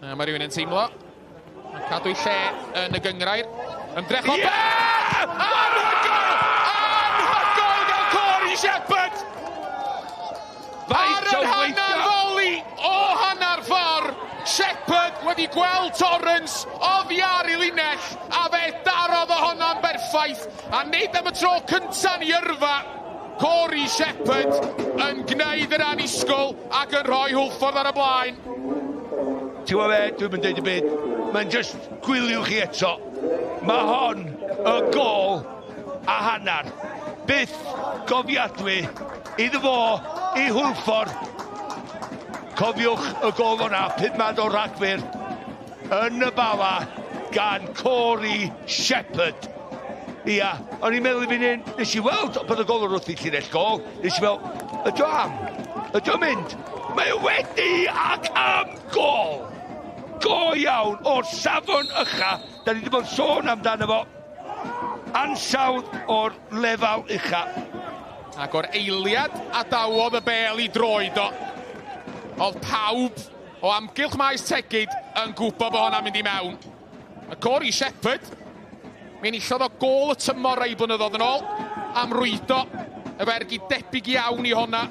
Mae rhywun yn teimlo. Mae'n cadw'i lle yn y gyngrair. Ymdrech o yeah! Anhygoel! Anhygoel gan Corey Shepherd! Ar yr hanner foli o hanner ffordd, Shepherd wedi gweld Torrance oddi ar ei linell a fe darodd o honna'n berffaith a nid am y tro cynta'n ei yrfa Corey Shepherd yn gwneud yr annisgwyl ac yn rhoi Hwlffordd ar y blaen. Ti'n gwybod be, dwi'n mynd deud y byd, mae'n just gwyliwch chi eto. Mae hon y gol a hanner. Byth gofiadwy iddo fo i Hwlffordd. Cofiwch y gol o'na, 5 o Ragfyr yn y Bala gan Corey Shepherd. Ia, o'n i'n meddwl i fi'n un, nes i weld bod y golwr wrth i llinell gol, nes i fel, ydy o am? Ydy o'n mynd? Mae o wedi ac am gol! Go iawn, o'r safon ycha, da ni wedi bod yn sôn amdano fo. Ansawdd o'r lefel ucha. Ac o'r eiliad adawodd y bel i droed o, oedd pawb o amgylch maes Tegid yn gwybod bod hwnna'n mynd i mewn. Y Corey Shepherd, mi enillodd o gol y tymor rai blynyddoedd yn ôl am rwydo y fergi debyg iawn i honna.